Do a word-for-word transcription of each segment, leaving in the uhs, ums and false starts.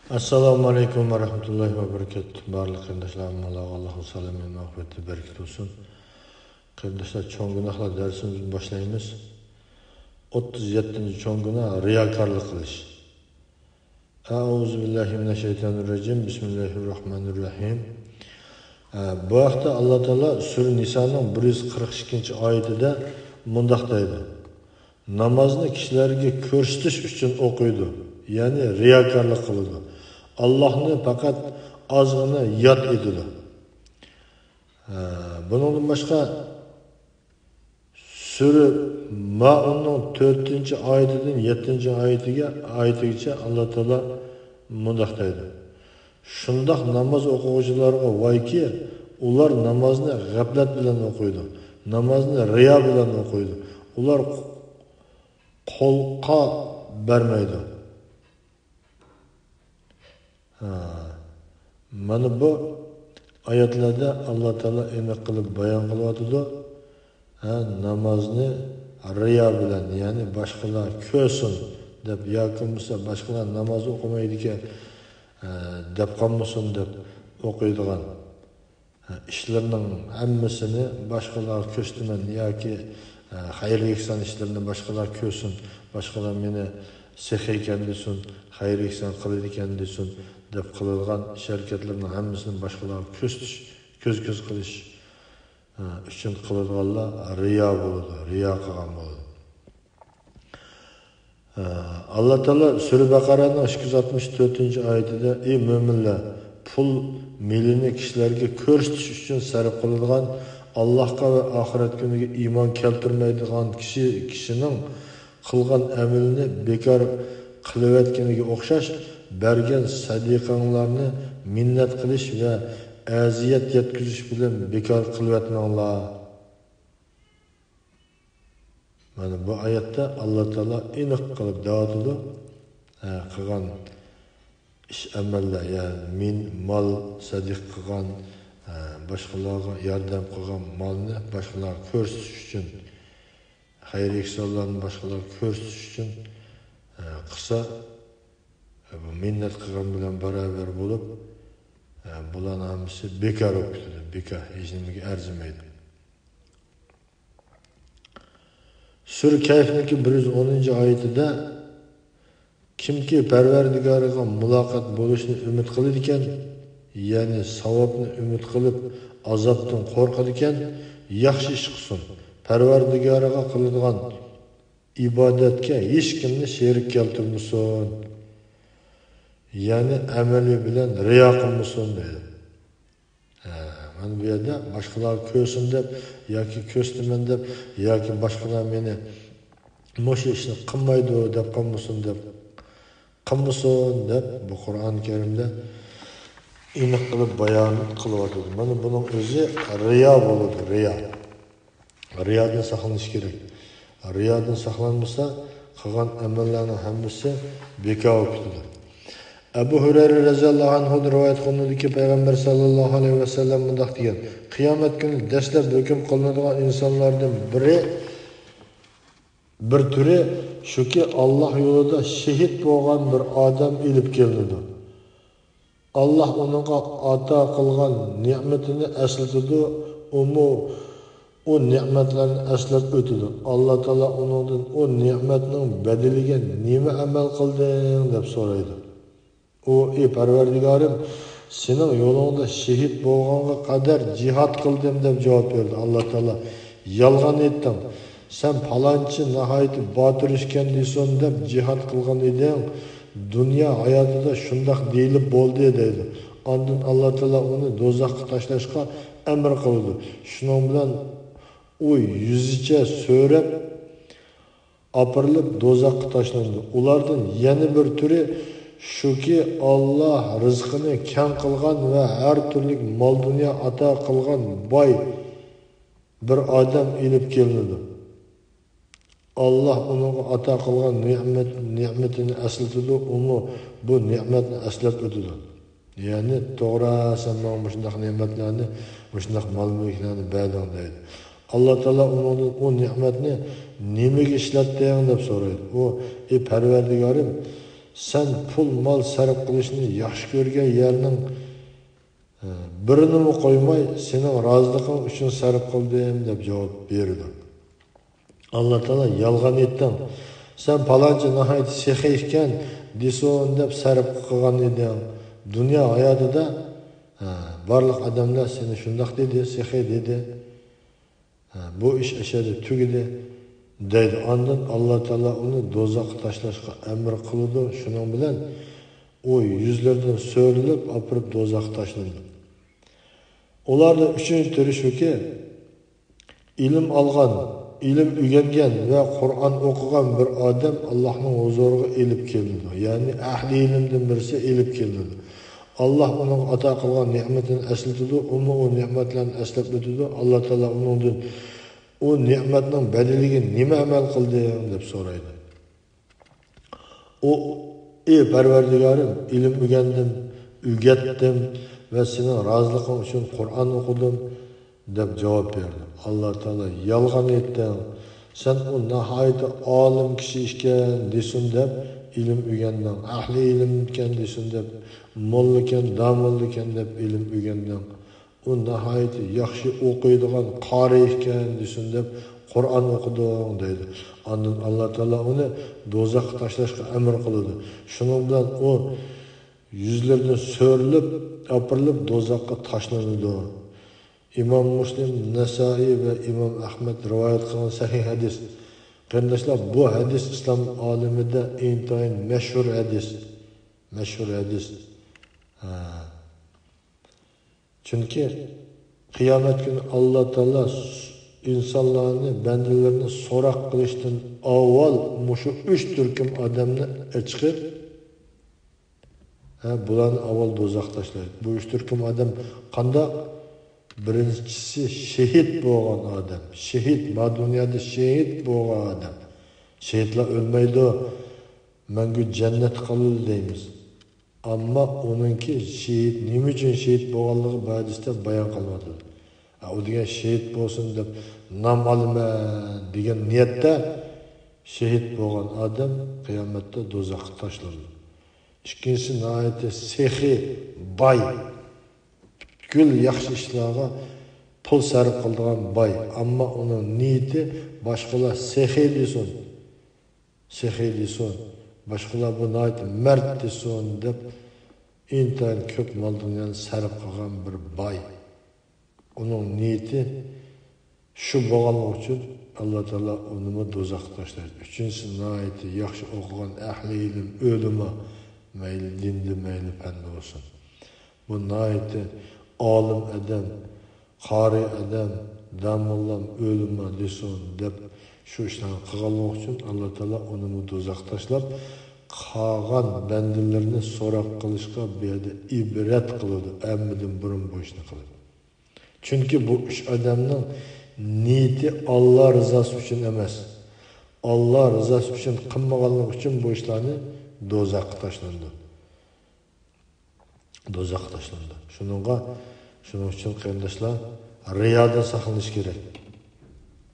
ئەسسالامۇ ئەلەيكۇم ۋە رەھمەتۇللاھى ۋە بەرىكاتۇھ. بارلىق قېرىنداشلار، موللا ئاللاھنىڭ سالامى، مەغپىرىتى، بەرىكىتى بولسۇن. قېرىنداشلار، چوڭ گۇناھلار دەرسىمىزنى باشلايمىز. ئوتتۇز يەتتىنچى چوڭ گۇناھ، رىياكارلىق قىلىش. ئەئۇزۇ بىللاھى مىنەششەيتانىررەجىم. بىسمىللاھىررەھمانىررەھىم. ئە، بۇ ھەقتە ئاللا تائالا سۈرە نىسانىڭ بىر يۈز قىرىق ئىككىنچى ئايىتىدە مۇنداق دەيدۇ: نامازنى كىشىلەرگە كۆرسىتىش ئۈچۈن ئوقۇيدۇ، يەنى رىياكارلىق قىلىدۇ. ئاللاھنى پەقەت ئازغىنە ياد ئېتىدۇ. ئە، بۇنىڭدىن باشقا، سۈرە مائۇننىڭ تۆتىنچى ئايىتىدىن يەتتىنچى ئايىتىگە، ئايىتىگىچە ئاللا تائالا مۇنداق دەيدۇ: شۇنداق ناماز ئوقۇغۇچىلارغا ۋايكى، ئۇلار نامازنى غەپلەت بىلەن ئوقۇيدۇ، نامازنى رىيا بىلەن ئوقۇيدۇ، ئۇلار قولغا بەرمەيدۇ. ھە، مانا بۇ ئايەتلەردە ئاللا تائالا ئېنىق قىلىپ بايان قىلىۋاتىدۇ. ھە، نامازنى رىيا بىلەن، يەنى باشقىلار كۆرسۇن دەپ ياكى بولمىسا باشقىلار ناماز ئوقۇمايدىكەن، ھە، دەپ قالمىسۇن دەپ ئوقۇيدىغان، ھە، ئىشلىرىنىڭ ھەممىسىنى باشقىلارغا كۆرسىتىمەن ياكى، ھە، خەير ئېھسان ئىشلىرىنى باشقىلار كۆرسۇن، باشقىلار مېنى سېخىي ئىكەن دېسۇن، خەير ئېھسان قىلىدۇ ئىكەن دېسۇن دەپ قىلىدىغان ئىش ھەرىكەتلىرىنىڭ ھەممىسىنى باشقىلارغا كۆرسىتىش، كۆز-كۆز قىلىش، ھە، ئۈچۈن قىلىدىغانلار رىيا بولىدۇ، رىيا قىلغان بولىدۇ. ئاللا تائالا سۈرە بەقەرەنىڭ ئىككى يۈز ئاتمىش تۆتىنچى ئايىتىدە: ئى مۆمىنلەر، پۇل مېلىنى كىشىلەرگە كۆرسىتىش ئۈچۈن سەرپ قىلىدىغان، ئاللاھقا ۋە ئاخىرەت كۈنىگە ئىمان كەلتۈرمەيدىغان كىشى، كىشىنىڭ قىلغان ئەمىلىنى بىكار قىلىۋەتكىنىگە ئوخشاش، بەرگەن سەدىقەڭلارنى مىننەت قىلىش ۋە ئەزىيەت يەتكۈزۈش بىلەن بىكار قىلىۋەتمەڭلار. مانا بۇ ئايەتتە ئاللا تائالا ئېنىق قىلىپ دەۋاتىدۇ. ھە، قىلغان ئىش ئەمەللەر، يەنى مىن-، مال سەدىقە قىلغان، ھە، باشقىلارغا ياردەم قىلغان مالنى باشقىلارغا كۆرسىتىش ئۈچۈن، خەير ئېھسانلارنى باشقىلارغا كۆرسىتىش ئۈچۈن، ھە، قىلسا، ھە، بۇ مىننەت قىلغان بىلەن باراۋەر بولۇپ، ھە، بۇلارنىڭ ھەممىسى بىكار بولۇپ كېتىدۇ، بىكار، ھېچنېمىگە ئەرزىمەيدۇ. سۈرە كەھفنىڭكى بىر يۈز ئونىنچى ئايىتىدە: كىمكى پەرۋەردىگارىغا مۇلاقات بولۇشنى ئۈمىد قىلىدىكەن، يەنى ساۋابنى ئۈمىد قىلىپ، ئازابتىن قورقىدىكەن، ياخشى ئىش قىلسۇن. پەرۋەردىگارىغا قىلىدىغان ئىبادەتكە ھېچكىمنى شېرىك كەلتۈرمىسۇن. يەنى ئەمىلى بىلەن رىيا قىلمىسۇن دەيدۇ. ھە، مانا بۇ يەردە باشقىلار كۆرسۇن دەپ ياكى كۆرسىتىمەن دەپ ياكى باشقىلار مېنى مۇشۇ ئىشنى قىلمايدۇ دەپ قالمىسۇن دەپ، قىلمىسۇن دەپ بۇ قۇرئان كەرىمدە ئېنىق قىلىپ بايان قىلىۋاتىدۇ. مانا بۇنىڭ ئۆزى رىيا بولىدۇ، رىيا. رىيادىن ساقلىنىش كېرەك. رىيادىن ساقلانمىسا، قىلغان ئەمەللەرنىڭ ھەممىسى بىكار بولۇپ كېتىدۇ. ئەبۇ ھۇرەيرە رەزىياللاھۇ ئەنھۇدىن رىۋايەت قىلىنىدۇكى، پەيغەمبەر ساللاللاھۇ ئەلەيھى ۋەسەللەم مۇنداق دېگەن: قىيامەت كۈنى دەسلەپ ھۆكۈم قىلىنىدىغان ئىنسانلاردىن بىرى، بىر تۈرى شۇكى، ئاللاھ يولىدا شېھىت بولغان بىر ئادەم ئېلىپ كېلىنىدۇ. ئاللاھ ئۇنىڭغا ئاتا قىلغان نېمىتىنى ئەسلىتىدۇ، ئۇمۇ ئۇ نېمەتلەرنى ئەسلەپ ئۆتىدۇ. ئاللاھ تائالا ئۇنىڭدىن: ئۇ نېمەتنىڭ بەدىلىگە نېمە ئەمەل قىلدىڭ؟ دەپ سورايدۇ. ئۇ: ئى پەرۋەردىگارىم، سېنىڭ يولۇڭدا شېھىت بولغانغا قەدەر جىھاد قىلدىم، دەپ جاۋاب بەردى. ئاللاھ تائالا: يالغان ئېيتتىڭ، سەن پالانچى ناھايىتى باتۇر ئىكەن دېسۇن دەپ جىھاد قىلغان ئىدىڭ. دۇنيا ھاياتىدا شۇنداق دېيىلىپ بولدى، دەيدۇ. ئاندىن ئاللاھ تائالا ئۇنى دوزاخقا تاشلاشقا ئەمر قىلىدۇ. شۇنىڭ بىلەن ئۇ يۈزىچە سۆرەپ ئاپىرىلىپ دوزاخقا تاشلىنىدۇ. ئۇلاردىن يەنە بىر تۈرى شۇكى، ئاللاھ رىزقىنى كەڭ قىلغان ۋە ھەر تۈرلۈك مال-دۇنيا ئاتا قىلغان باي بىر ئادەم ئېلىپ كېلىنىدۇ. ئاللاھ ئۇنىڭغا ئاتا قىلغان نېمەت، نېمىتىنى ئەسلىتىدۇ، ئۇمۇ بۇ نېمەتنى ئەسلەپ ئۆتىدۇ. يەنى، توغرا، سەن ماڭا مۇشۇنداق نېمەتلەرنى، مۇشۇنداق مال-مۈلۈكلەرنى بەردىڭ، دەيدۇ. ئاللاھ تائالا ئۇنىڭدىن ئۇ نېمەتنى نېمىگە ئىشلەتتىڭ، دەپ سورايدۇ. ئۇ: ئى پەرۋەردىگارىم، سەن پۇل-مال سەرپ قىلىشنى ياخشى كۆرگەن يەرنىڭ، ئە، بىرىنىمۇ قويماي، سېنىڭ رازىلىقىڭ ئۈچۈن سەرپ قىلدىم، دەپ جاۋاب بېرىدۇ. ئاللا تائالا: «يالغان ئېيتتىڭ. سەن پالانچى ناھايىتى سېخىي ئىكەن، دېسۇن دەپ سەرپ قىلغان ئىدىڭ. دۇنيا ھاياتىدا، ھە، بارلىق ئادەملەر سېنى شۇنداق دېدى، سېخىي دېدى. ھە، بۇ ئىش ئەشەدە تۈگىدى» دەيدۇ. ئاندىن ئاللا تائالا ئۇنى دوزاخقا تاشلاشقا ئەمر قىلىدۇ. شۇنىڭ بىلەن ئۇ يۈزلىرىدىن سۆرىلىپ ئاپىرىپ دوزاخقا تاشلىنىدۇ. ئۇلاردىن ئۈچىنچى تۈرى شۇكى، ئىلىم ئالغان، ئىلىم ئۆگەنگەن ۋە قۇرئان ئوقۇغان بىر ئادەم ئاللاھنىڭ ھۇزۇرىغا ئېلىپ كېلىنىدۇ. يەنى ئەھلى ئىلىمدىن بىرسى ئېلىپ كېلىنىدۇ. ئاللاھ ئۇنىڭغا ئاتا قىلغان نېمىتىنى ئەسلىتىدۇ، ئۇمۇ ئۇ نېمەتلەرنى ئەسلەپ ئۆتىدۇ. ئاللاھ تائالا ئۇنىڭدىن: «ئۇ نېمەتنىڭ بەدىلىگە نېمە ئەمەل قىلدىڭ؟» دەپ سورايدۇ. ئۇ: «ئى پەرۋەردىگارىم، ئىلىم ئۆگەندىم، ئۆگەتتىم ۋە سېنىڭ رازىلىقىڭ ئۈچۈن قۇرئان ئوقۇدۇم» دەپ جاۋاب بېرىدۇ. ئاللا تائالا: «يالغان ئېيتتىڭ. سەن ئۇ ناھايىتى ئالىم كىشى ئىكەن دېسۇن دەپ ئىلىم ئۆگەندىڭ، ئەھلى ئىلىم ئىكەن دېسۇن دەپ، موللىكەن، داموللىكەن دەپ ئىلىم ئۆگەندىڭ. ئۇ ناھايىتى ياخشى ئوقۇيدىغان قارى ئىكەن دېسۇن دەپ قۇرئان ئوقۇدۇڭ» دەيدۇ. ئاندىن ئاللا تائالا ئۇنى دوزاخقا تاشلاشقا ئەمر قىلىدۇ. شۇنىڭ بىلەن ئۇ يۈزلىرىدىن سۆرىلىپ ئاپىرىلىپ دوزاخقا تاشلىنىدۇ. ئىمام مۇسلىم، نەسائىي ۋە ئىمام ئەھمەد رىۋايەت قىلغان سەھىھ ھەدىس. قېرىنداشلار، بۇ ھەدىس ئىسلام ئالىمىدە ئىنتايىن مەشھۇر ھەدىس. مەشھۇر ھەدىس. ھە. چۈنكى قىيامەت كۈنى ئاللا تائالا ئىنسانلارنى، بەندىلىرىنى سوراق قىلىشتىن ئاۋۋال مۇشۇ ئۈچ تۈركۈم ئادەمنى ئەچىقىپ، ھە، بۇلارنى ئاۋۋال دوزاخقا تاشلايدۇ. بۇ ئۈچ تۈركۈم ئادەم قانداق؟ بىرىنچىسى شېھىت بولغان ئادەم. شېھىت، ما دۇنيادا شېھىت بولغان ئادەم. شېھىتلار ئۆلمەيدۇ، مەڭگۈ جەننەتتە قالىدۇ دەيمىز. ئەمما ئۇنىڭكى شېھىت، نېمە ئۈچۈن شېھىت بولغانلىقى بۇ ھەدىستە بايان قىلىنىۋاتىدۇ. ئە، ئۇ دېگەن شېھىت بولسۇن دەپ نام ئالىمەن دېگەن نىيەتتە شېھىت بولغان ئادەم قىيامەتتە دوزاخقا تاشلىنىدۇ. ئىككىنچىسى ناھايىتى سېخىي، باي، پۈتكۈل ياخشى ئىشلارغا پۇل سەرپ قىلىدىغان باي، ئەمما ئۇنىڭ نىيىتى باشقىلار سېخىي دېسۇن، سېخىي دېسۇن، باشقىلار بۇ ناھايىتى مەرد دېسۇن دەپ ئىنتايىن كۆپ مال دۇنيانى سەرپ قىلغان بىر باي. ئۇنىڭ نىيىتى شۇ بولغانلىقى ئۈچۈن ئاللا تائالا ئۇنىمۇ دوزاخقا تاشلايدۇ. ئۈچىنچىسى ناھايىتى ياخشى ئوقۇغان ئەھلى ئىلىم، ئۆلىما، مەيلى دىندە، مەيلى پەندە بولسۇن. بۇ ناھايىتى ئالىم ئادەم، قارىي ئادەم، داموللام، ئۆلىما دېسۇن دەپ شۇ ئىشلارنى قىلغانلىقى ئۈچۈن ئاللا تائالا ئۇنىمۇ دوزاخقا تاشلاپ، قالغان بەندىلىرىنى سوراق قىلىشقا بۇ يەردە ئىبرەت قىلىدۇ. ھەممىدىن بۇرۇن بۇ ئىشنى قىلىدۇ. چۈنكى بۇ ئۈچ ئادەمنىڭ نىيىتى ئاللا رىزاسى ئۈچۈن ئەمەس. ئاللا رىزاسى ئۈچۈن قىلمىغانلىقى ئۈچۈن بۇ ئىشلارنى دوزاخقا تاشلىنىدۇ. دوزاخقا تاشلىنىدۇ. شۇنىڭغا، شۇنىڭ ئۈچۈن قېرىنداشلار، رىيادىن ساقلىنىش كېرەك.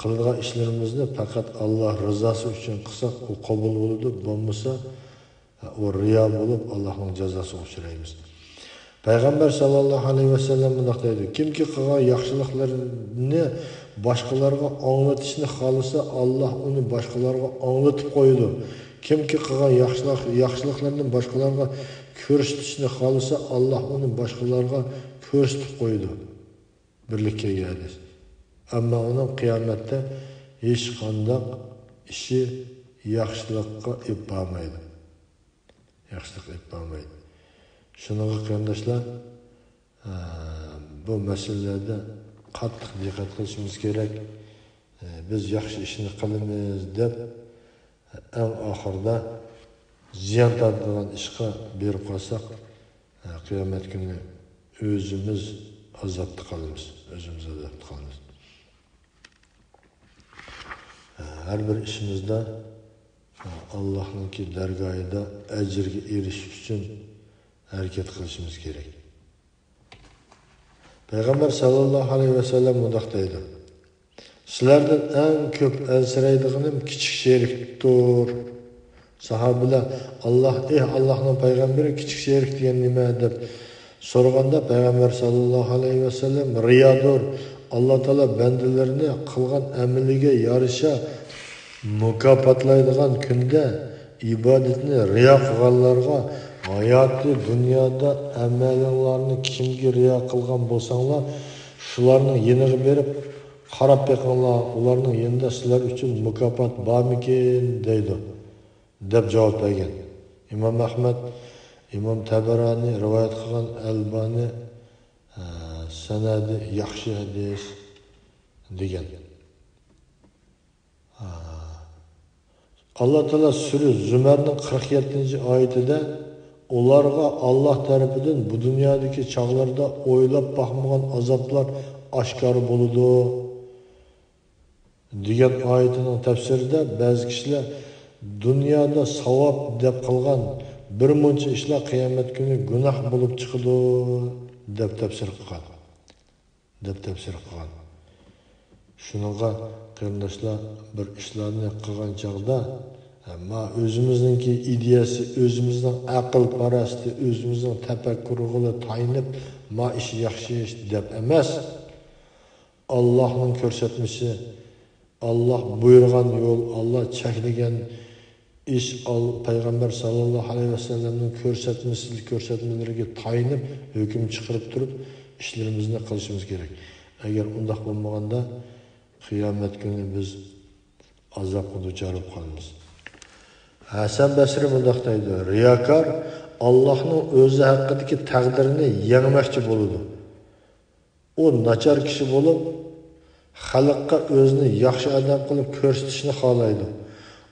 قىلىدىغان ئىشلىرىمىزنى پەقەت ئاللا رىزاسى ئۈچۈن قىلساق، ئۇ قوبۇل بولىدۇ، بولمىسا، ئۇ رىيا بولۇپ، ئاللانىڭ جازاسىغا ئۇچرايمىز. پەيغەمبەر ساللاللاھۇ ئەلەيھى ۋەسەللەم مۇنداق دەيدۇ: «كىمكى قىلغان ياخشىلىقلىرىنى باشقىلارغا ئاڭلىتىشنى خالىسا، ئاللا ئۇنى باشقىلارغا ئاڭلىتىپ قويىدۇ. كىمكى قىلغان ياخشىلىق، ياخشىلىقلىرىنى باشقىلارغا كۆرسىتىشنى خالىسا، ئاللا ئۇنى باشقىلارغا كۆرسىتىپ قويىدۇ.» بىرلىككە ئىگە ھەدىس. ئەمما ئۇنىڭ قىيامەتتە ھېچقانداق ئىشى ياخشىلىققا ئېلىپ بارمايدۇ. ياخشىلىق ئېلىپ بارمايدۇ. شۇنىڭغا قېرىنداشلار، ئە، بۇ مەسىلىلەردە قاتتىق دىققەت قىلىشىمىز كېرەك. ئە، بىز ياخشى ئىشنى قىلىمىز دەپ، ئەڭ ئاخىرىدا زىيان تارتىدىغان ئىشقا بېرىپ قالساق، ئە، قىيامەت كۈنى ئۆزىمىز ئازابتا قالىمىز. ئۆزىمىز ئازابتا قالىمىز. ئە، ھەر بىر ئىشىمىزدا، ئە، ئاللاھنىڭكى دەرگاھىدا ئەجىرگە ئېرىشىش ئۈچۈن ھەرىكەت قىلىشىمىز كېرەك. پەيغەمبەر ساللاللاھۇ ئەلەيھى ۋەسەللەم مۇنداق دەيدۇ: «سىلەردىن ئەڭ كۆپ ئەنسىرەيدىغىنىم كىچىك شېرىكتۇر. ساھابىلەر، ئاللا، ئېھ، ئاللانىڭ پەيغەمبىرى، كىچىك شېرىك دېگەن نېمە؟ دەپ سورىغاندا، پەيغەمبەر ساللاللاھۇ ئەلەيھى ۋەسەللەم، رىيادۇر، ئاللا تائالا بەندىلىرىنى قىلغان ئەمىلىگە يارىشا مۇكاپاتلايدىغان كۈندە، ئىبادەتنى رىيا قىلغانلارغا، ھاياتى دۇنيادا ئەمەلىڭلارنى كىمگە رىيا قىلغان بولساڭلار، شۇلارنىڭ يېنىغا بېرىپ قاراپ بېقىڭلار، ئۇلارنىڭ يېنىدا سىلەر ئۈچۈن مۇكاپات بارمىكىن؟ دەيدۇ، دەپ جاۋاب بەرگەن. ئىمام ئەھمەد، ئىمام تەبەرانى رىۋايەت قىلغان، ئەلبانى، ئە، سەنەدى ياخشى ھەدىس دېگەن. ئاللا تائالا سۈرە زۇمەرنىڭ قىرىق يەتتىنچى ئايىتىدە، ئۇلارغا ئاللا تەرىپىدىن بۇ دۇنيادىكى چاغلىرىدا ئويلاپ باقمىغان ئازابلار ئاشكارا بولىدۇ، دېگەن ئايىتىنىڭ تەپسىرىدە بەزى كىشىلەر دۇنيادا ساۋاب دەپ قىلغان بىر مۇنچە ئىشلار قىيامەت كۈنى گۇناھ بولۇپ چىقىدۇ، دەپ تەپسىر قىلغان. دەپ تەپسىر قىلغان. شۇنىڭغا قېرىنداشلار، بىر ئىشلارنى قىلغان چاغدا، ھە، ما ئۆزىمىزنىڭكى ئىدىيەسى، ئۆزىمىزنىڭ ئەقىل پاراسىتى، ئۆزىمىزنىڭ تەپەككۇرىغىلا تايىنىپ، ما ئىش ياخشى ئىش دەپ ئەمەس، ئاللاھنىڭ كۆرسەتمىسى، ئاللا بۇيرۇغان يول، ئاللا چەكلىگەن ئىش، ئال-، پەيغەمبەر ساللاللاھۇ ئەلەيھى ۋەسەللەمنىڭ كۆرسەتمىسى، كۆرسەتمىلىرىگە تايىنىپ ھۆكۈم چىقىرىپ تۇرۇپ ئىشلىرىمىزنى قىلىشىمىز كېرەك. ئەگەر ئۇنداق بولمىغاندا، قىيامەت كۈنى بىز ئازابقا دۇچار بولۇپ قالىمىز. ھەسەن بەسرى مۇنداق دەيدۇ، رىياكار ئاللاھنىڭ ئۆزى ھەققىدىكى تەقدىرىنى يەڭمەكچى بولىدۇ. ئۇ ناچار كىشى بولۇپ، خەلققە ئۆزىنى ياخشى ئادەم قىلىپ كۆرسىتىشنى خالايدۇ.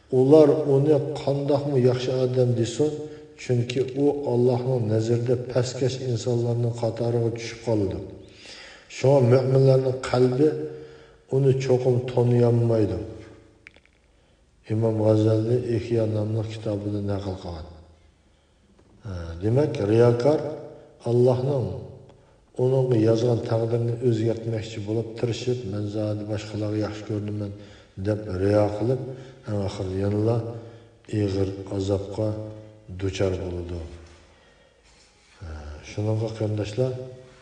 ئۇلار ئۇنى قانداقمۇ ياخشى ئادەم دېسۇن، چۈنكى ئۇ ئاللاھنىڭ نەزىرىدە پەسكەش ئىنسانلارنىڭ قاتارىغا چۈشۈپ قالىدۇ. شۇڭا مۆمىنلەرنىڭ قەلبى ئۇنى چوقۇم تونۇيالمايدۇ. ئىمام غازالى ئىھيا ناملىق كىتابىدا نەقىل قىلغان. ھە، دېمەك، رىياكار ئاللاھنىڭ ئۇنىڭغا يازغان تەقدىرىنى ئۆزگەرتمەكچى بولۇپ تىرىشىپ، مەن زادى باشقىلارغا ياخشى كۆرۈنىمەن دەپ رىيا قىلىپ، ئەڭ ئاخىرىدا يەنىلا ئېغىر ئازابقا دۇچار بولىدۇ. ھە، شۇنىڭغا قېرىنداشلار،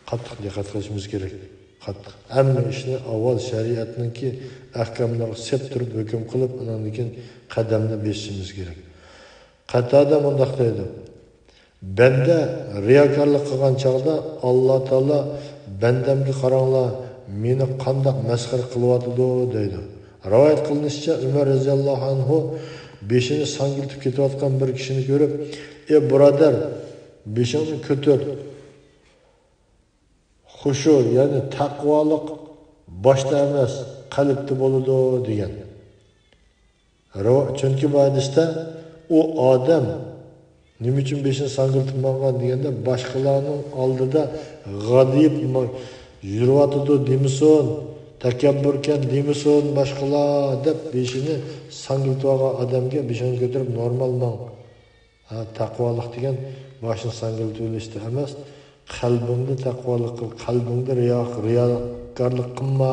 قاتتىق دىققەت قىلىشىمىز كېرەك. قاتتىق. ھەممە ئىشنى ئاۋۋال شەرىئەتنىڭكى ئەھكاملىرىغا سەپ تۇرۇپ ھۆكۈم قىلىپ، ئۇنىڭدىن كېيىن قەدەمنى بېسىشىمىز كېرەك. قەتادە مۇنداق دەيدۇ، بەندە رىياكارلىق قىلغان چاغدا، ئاللا تائالا، بەندەمگە قاراڭلار، مېنى قانداق مەسخىرە قىلىۋاتىدۇ، دەيدۇ. رىۋايەت قىلىنىشىچە، ئۆمەر رەزىياللاھۇ ئەنھۇ بېشىنى ساڭگىلىتىپ كېتىۋاتقان بىر كىشىنى كۆرۈپ، ئى بۇرادەر، بېشىڭنى كۆتۈر، خۇشۇ، يەنى تەقۋالىق باشتا ئەمەس، قەلبتە بولىدۇ، دېگەن. رىۋا-، چۈنكى بۇ ھەدىستە ئۇ ئادەم نېمە ئۈچۈن بېشىنى ساڭگىلىتىپ ماڭغان دېگەندە، باشقىلارنىڭ ئالدىدا غادىيىپ ما-، يۈرۈۋاتىدۇ دېمىسۇن، تەكەببۇركەن دېمىسۇن باشقىلار، دەپ بېشىنى ساڭگىلىتىۋالغان ئادەمگە بېشىڭنى كۆتۈرۈپ نورمال ماڭ. ھە، تەقۋالىق دېگەن باشنى ساڭگىلىتىۋېلىشتا ئەمەس، قەلبىڭدە تەقۋالىق قىل، قەلبىڭدە رىيا-، رىياكارلىق قىلما،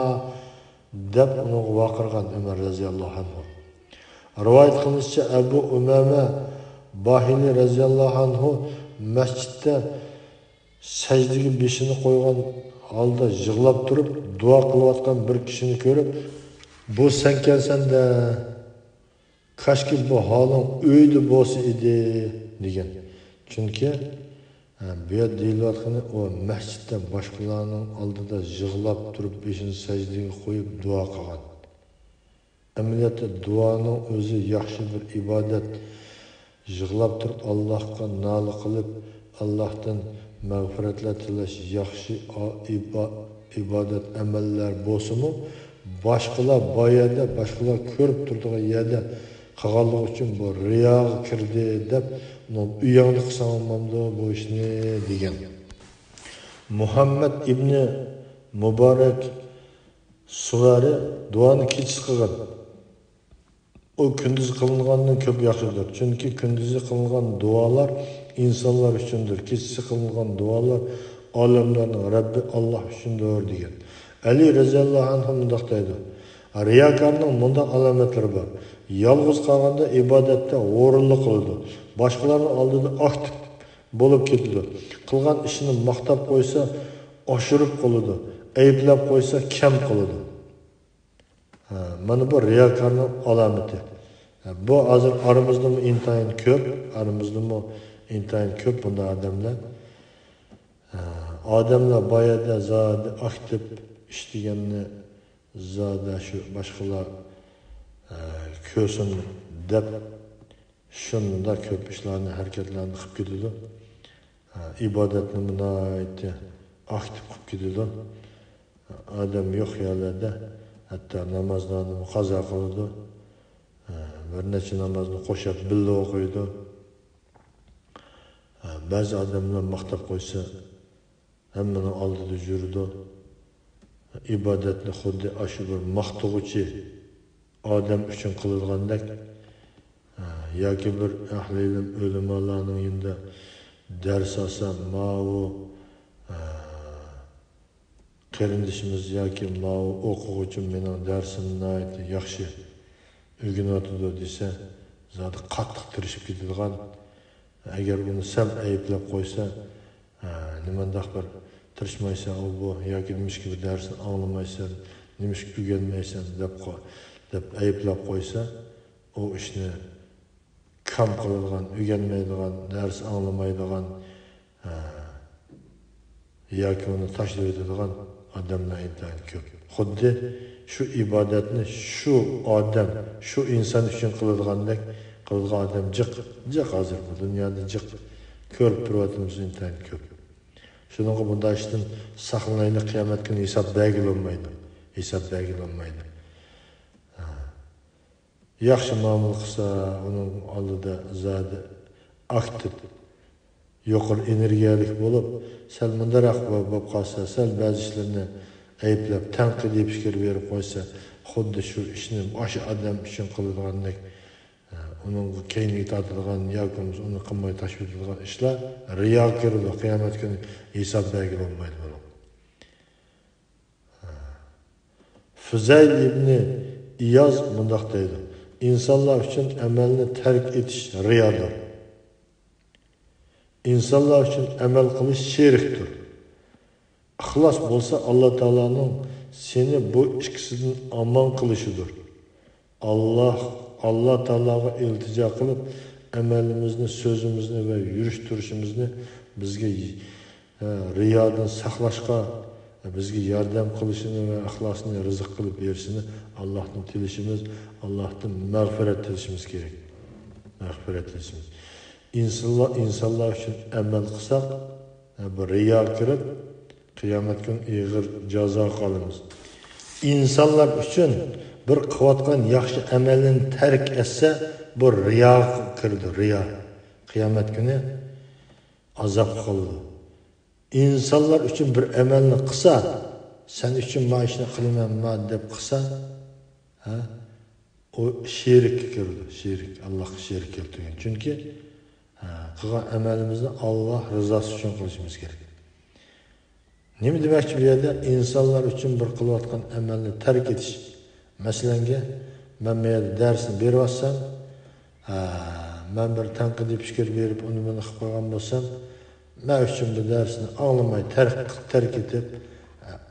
دەپ ئۇنىڭغا ۋارقىرىغان ئۆمەر رەزىياللاھۇ ئەنھۇ. رىۋايەت قىلىنىشىچە، ئەبۇ ئۇمامە باھىلى رەزىياللاھۇ ئەنھۇ مەسچىتتە سەجدىگە بېشىنى قويغان ھالدا يىغلاپ تۇرۇپ دۇئا قىلىۋاتقان بىر كىشىنى كۆرۈپ، بۇ سەنكەنسەن-دە، كاشكى بۇ ھالىڭ ئۆيدە بولسا ئىدى، دېگەن. چۈنكى، ھە، بۇ يەردە دېيىلىۋاتقىنى ئۇ مەسچىتتە باشقىلارنىڭ ئالدىدا يىغلاپ تۇرۇپ بېشىنى سەجدىگە قويۇپ دۇئا قىلغان. ئەمەلىيەتتە دۇئانىڭ ئۆزى ياخشى بىر ئىبادەت. يىغلاپ تۇرۇپ ئاللاھقا نالە قىلىپ، ئاللاھتىن مەغپىرەتلەر تىلەش ياخشى ئا-، ئىبا-، ئىبادەت ئەمەللەر بولسىمۇ، باشقىلار بار يەردە، باشقىلار كۆرۈپ تۇرىدىغان يەردە قىلغانلىقى ئۈچۈن بۇ رىياغا كىردى دەپ، ئۇنىڭ ئۆيۈڭدە قىلساڭ بولمامدۇ بۇ ئىشنى دېگەن. مۇھەممەد ئىبنى مۇبارەك سۇۋەرى دۇئانى كېچىسى قىلغان. ئۇ كۈندۈزى قىلىنغاندىن كۆپ ياخشىدۇر. چۈنكى كۈندۈزى قىلىنغان دۇئالار ئىنسانلار ئۈچۈندۇر، كېچىسى قىلىنغان دۇئالار ئالەملەرنىڭ رەببى ئاللاھ ئۈچۈندۇر، دېگەن. ئەلى رەزىياللاھۇ ئەنھۇ مۇنداق دەيدۇ، رىياكارنىڭ مۇنداق ئالامەتلىرى بار. يالغۇز قالغاندا ئىبادەتتە ھۇرۇنلۇق قىلىدۇ. باشقىلارنىڭ ئالدىدا ئاكتىپ بولۇپ كېتىدۇ. قىلغان ئىشىنى ماختاپ قويسا، ئاشۇرۇپ قىلىدۇ. ئەيىبلەپ قويسا، كەم قىلىدۇ. ھە، مانا بۇ رىياكارنىڭ ئالامىتى. ھە، بۇ ھازىر ئارىمىزدىمۇ ئىنتايىن كۆپ، ئارىمىزدىمۇ ئىنتايىن كۆپ بۇنداق ئادەملەر. ھە، ئادەملەر بايادا زادى ئاكتىپ ئىشلىگەننى زادى شۇ باشقىلار، ھە، كۆرسۇن دەپ شۇنداق كۆپ ئىشلارنى، ھەرىكەتلەرنى قىلىپ كېتىدۇ. ھە، ئىبادەتنىمۇ ناھايىتى ئاكتىپ قىلىپ كېتىدۇ. ئادەم يوق يەرلەردە ھەتتا نامازلارنىمۇ قازا قىلىدۇ. ھە، بىر نەچچە نامازنى قوشاپ بىللە ئوقۇيدۇ. ھە، بەزى ئادەملەر ماختاپ قويسا، ھەممىنىڭ ئالدىدا يۈرىدۇ. ئىبادەتنى خۇددى ئاشۇ بىر ماختىغۇچى ئادەم ئۈچۈن قىلىدىغاندەك، ھە، ياكى بىر ئەھلى ئىلىم ئۆلىمالارنىڭ يېنىدا دەرس ئالسا، ماۋۇ، ھە، قېرىندىشىمىز ياكى ماۋۇ ئوقۇغۇچىم مېنىڭ دەرسىمنى ناھايىتى ياخشى ئۆگىنىۋاتىدۇ دېسە، زادى قاتتىق تىرىشىپ كېتىدىغان، ئەگەر ئۇنى سەل ئەيىبلەپ قويسا، ھە، نېمانداق بىر تىرىشمايسەن ئۇ بۇ ياكى نېمىشقا بۇ دەرسنى ئاڭلىمايسەن، نېمىشقا ئۆگەنمەيسەن دەپ قو-، دەپ ئەيىبلەپ قويسا، ئۇ ئىشنى كام قىلىدىغان، ئۆگەنمەيدىغان، دەرس ئاڭلىمايدىغان، ھە، ياكى ئۇنى تاشلىۋېتىدىغان ئادەملەر ئىنتايىن كۆپ. خۇددى شۇ ئىبادەتنى شۇ ئادەم، شۇ ئىنسان ئۈچۈن قىلىدىغاندەك قىلىدىغان ئادەم جىق، جىق ھازىر بۇ دۇنيادا جىق كۆرۈپ تۇرۇۋاتىمىز، ئىنتايىن كۆپ. شۇنىڭغا بۇنداق ئىشتىن ساقلىنايلى، قىيامەت كۈنى ھېساب بەرگىلى بولمايدۇ. ھېساب بەرگىلى بولمايدۇ. ھە. ياخشى مۇئامىلە قىلسا، ئۇنىڭ ئالدىدا زادى ئاكتىپ، يۇقىرى ئېنېرگىيەلىك بولۇپ، سەل مۇنداقراق بو-، بولۇپ قالسا، سەل بەزى ئىشلىرىنى ئەيىبلەپ، تەنقىدىي پىكىر بېرىپ قويسا، خۇددى شۇ ئىشنى ئاشۇ ئادەم ئۈچۈن قىلىدىغاندەك، ئۇنىڭغا كەينىگە تارتىدىغان ياكى بولمىسا ئۇنى قىلماي تاشلىۋېتىدىغان ئىشلار رىياغا كىرىدۇ. قىيامەت كۈنى ھېساب بەرگىلى بولمايدۇ بۇنىڭغا. فۇزەيل ئىبنى ئىياز مۇنداق دەيدۇ: ئىنسانلار ئۈچۈن ئەمەلنى تەرك ئېتىش رىيادۇر. ئىنسانلار ئۈچۈن ئەمەل قىلىش شېرىكتۇر. ئىخلاس بولسا ئاللا تائالانىڭ سېنى بۇ ئىككىسىدىن ئامان قىلىشىدۇر. ئاللا، ئاللا تائالاغا ئىلتىجا قىلىپ، ئەمەلىمىزنى، سۆزىمىزنى ۋە يۈرۈش تۇرۇشىمىزنى بىزگە، ھە، رىيادىن ساقلاشقا بىزگە ياردەم قىلىشىنى ۋە ئىخلاسنى رىزىق قىلىپ بېرىشىنى ئاللاھتىن تىلىشىمىز، ئاللاھتىن مەغپىرەت تىلىشىمىز كېرەك. مەغپىرەت تىلىشىمىز. ئىنسانلار، ئىنسانلار ئۈچۈن ئەمەل قىلساق، ھە، بۇ رىيا كىرىپ، قىيامەت كۈنى ئېغىر جازاغا قالىمىز. ئىنسانلار ئۈچۈن بىر قىلىۋاتقان ياخشى ئەمەلنى تەرك ئەتسە، بۇ رىياغا كىرىدۇ، رىيا. قىيامەت كۈنى ئازابقا قالىدۇ. ئىنسانلار ئۈچۈن بىر ئەمەلنى قىلسا، سەن ئۈچۈن ما ئىشنى قىلىمەن ما دەپ قىلسا، ھە، ئۇ شېرىككە كىرىدۇ، شېرىك، ئاللاھقا شېرىك كەلتۈرگەن. چۈنكى، ھە، قىلغان ئەمەلىمىزنى ئاللاھ رىزاسى ئۈچۈن قىلىشىمىز كېرەك. نېمە دېمەكچى بۇ يەردە؟ ئىنسانلار ئۈچۈن بىر قىلىۋاتقان ئەمەلنى تەرك ئېتىش. مەسىلەنگە، مەن بۇ يەردە دەرسنى بېرىۋاتسام، ھە، مەن بىر تەنقىدىي پىكىر بېرىپ، ئۇنى مۇنى قىلىپ قويغان بولسام، مەن ئۈچۈن بۇ دەرسنى ئاڭلىماي تەرك، تەرك ئېتىپ،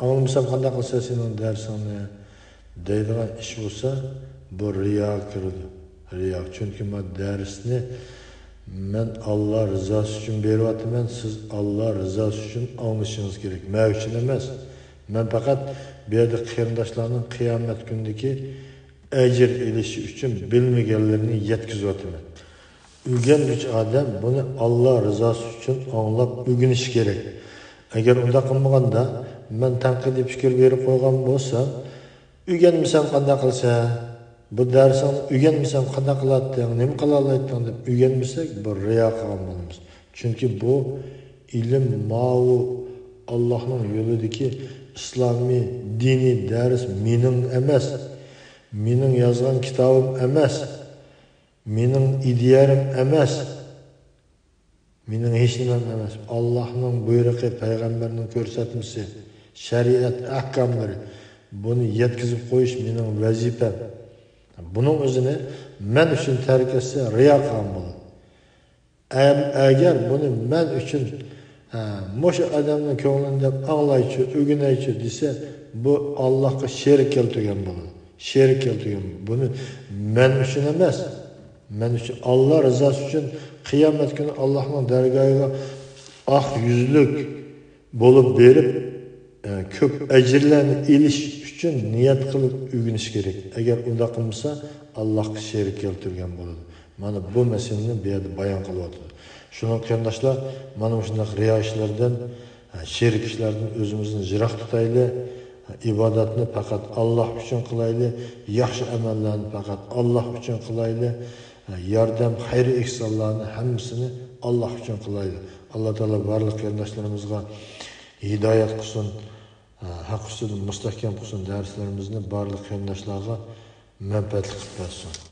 ئاڭلىمىسام قانداق قىلىسەن سېنىڭ دەرسىڭنى دەيدىغان ئىش بولسا، بۇ رىياغا كىرىدۇ. رىيا. چۈنكى مەن دەرسنى مەن ئاللا رىزاسى ئۈچۈن بېرىۋاتىمەن، سىز ئاللا رىزاسى ئۈچۈن ئاڭلىشىڭىز كېرەك. مەن ئۈچۈن ئەمەس. مەن پەقەت بۇ يەردە قېرىنداشلارنىڭ قىيامەت كۈنىدىكى ئەجىر ئېلىشى ئۈچۈن بىلمىگەنلىرىنى يەتكۈزۈۋاتىمەن. ئۆگەنگۈچى ئادەم بۇنى ئاللا رىزاسى ئۈچۈن ئاڭلاپ ئۆگىنىشى كېرەك. ئەگەر ئۇنداق قىلمىغاندا، مەن تەنقىدىي پىكىر بېرىپ قويغان بولسام، ئۆگەنمىسەم قانداق قىلىسەن؟ بۇ دەرسىڭنى ئۆگەنمىسەم قانداق قىلاتتىڭ؟ نېمە قىلالايتتىڭ؟ دەپ ئۆگەنمىسەك، بۇ رىيا قىلغان بولىمىز. چۈنكى بۇ ئىلىم، ماۋۇ ئاللاھنىڭ يولىدىكى ئىسلامىي دىنىي دەرس مېنىڭ ئەمەس، مېنىڭ يازغان كىتابىم ئەمەس. مېنىڭ ئىدىيەم ئەمەس، مېنىڭ ھېچنېمەم ئەمەس. ئاللاھنىڭ بۇيرۇقى، پەيغەمبەرنىڭ كۆرسەتمىسى، شەرىئەت ئەھكاملىرى، بۇنى يەتكۈزۈپ قويۇش مېنىڭ ۋەزىپەم. بۇنىڭ ئۆزىنى مەن ئۈچۈن تەرك ئەتسە، رىيا قىلغان بولىدۇ. ئەم-، ئەگەر بۇنى مەن ئۈچۈن، ھە، مۇشۇ ئادەمنىڭ كۆڭلىنى دەپ ئاڭلايچۇ، ئۆگىنەيچۇ دېسە، بۇ ئاللاھقا شېرىك كەلتۈرگەن بولىدۇ. شېرىك كەلتۈرگەن. بۇنى مەن ئۈچۈن ئەمەس، مەن ئۈچۈن، ئاللا رىزاسى ئۈچۈن، قىيامەت كۈنى ئاللاھنىڭ دەرگاھىغا ئاق يۈزلۈك بولۇپ بېرىپ، ئە، كۆپ ئەجىرلەرنى ئېلىش ئۈچۈن نىيەت قىلىپ ئۆگىنىش كېرەك. ئەگەر ئۇنداق قىلمىسا، ئاللاھقا شېرىك كەلتۈرگەن بولىدۇ. مانا بۇ مەسىلىنى بۇ يەردە بايان قىلىۋاتىدۇ. شۇنىڭ قېرىنداشلار، مانا مۇشۇنداق رىيا ئىشلاردىن، ئە، شېرىك ئىشلاردىن ئۆزىمىزنى يىراق تۇتايلى. ئىبادەتنى پەقەت ئاللاھ ئۈچۈن قىلايلى. ياخشى ئەمەللەرنى پەقەت ئاللاھ ئۈچۈن قىلايلى. ياردەم، خەير ئېھسانلارنى ھەممىسىنى ئاللاھ ئۈچۈن قىلايلى. ئاللاھ تائالا بارلىق قېرىنداشلىرىمىزغا ھىدايەت قىلسۇن، ھەق ئۈستىدە مۇستەھكەم قىلسۇن. دەرسلىرىمىزنى بارلىق قېرىنداشلارغا مەنپەئەتلىك قىلىپ بەرسۇن.